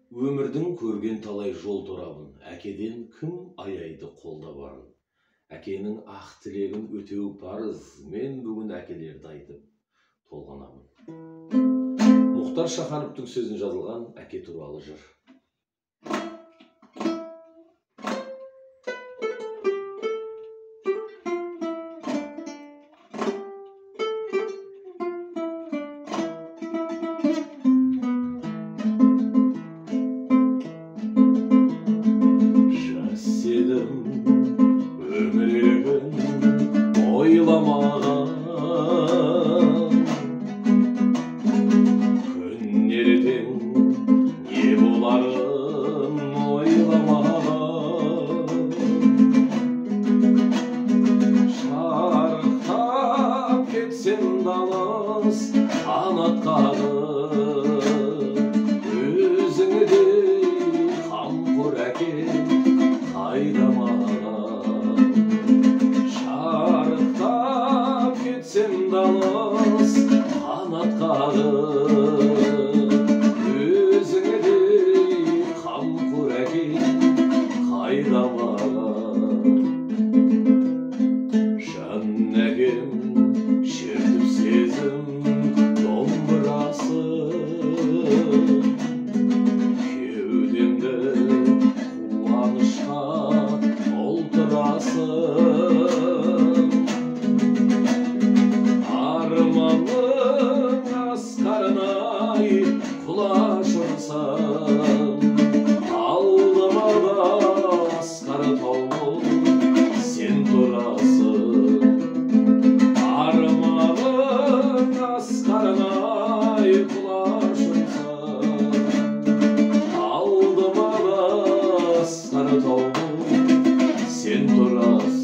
Өмірдің көрген талай жол торабын, әкеден кім аяйды қолда барын. Әкенің ақ тілегін өтеу парыз, мен бүгін әкелерді айтып толғанамын. Мұхтар Шахановтың сөзін жазылған әке туралы жыр. Ойламаған күн ертең не боларын ойламаған, шарықтап кетсем далыс қанат қағып, өзіңдей қамқор әкем қайда маған? Кетсем далыс қанат қағып, өзіңдей қамқор әкем қайда маған? Жан әкем шертіп сезім домбырасын, кеудемді қуанышқа толтырасың. Арманың асқарынай құлаш ұрсам, алдыма да асқар тау болып сен тұрасың. Арманың асқарынай құлаш ұрсам, алдыма да асқар тау болып сен тұрасың.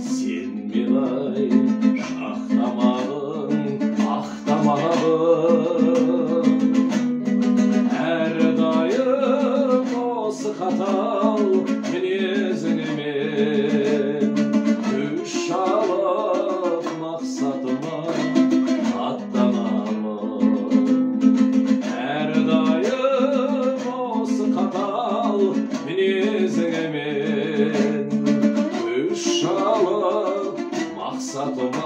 Сен мен ай жақтамағың ақтамағың, әрдайым осы қатал мінезіңмен күш алып мақсатыма аттанамын. Әрдайым осы қатал мінезіңмен күш алып мақсатыма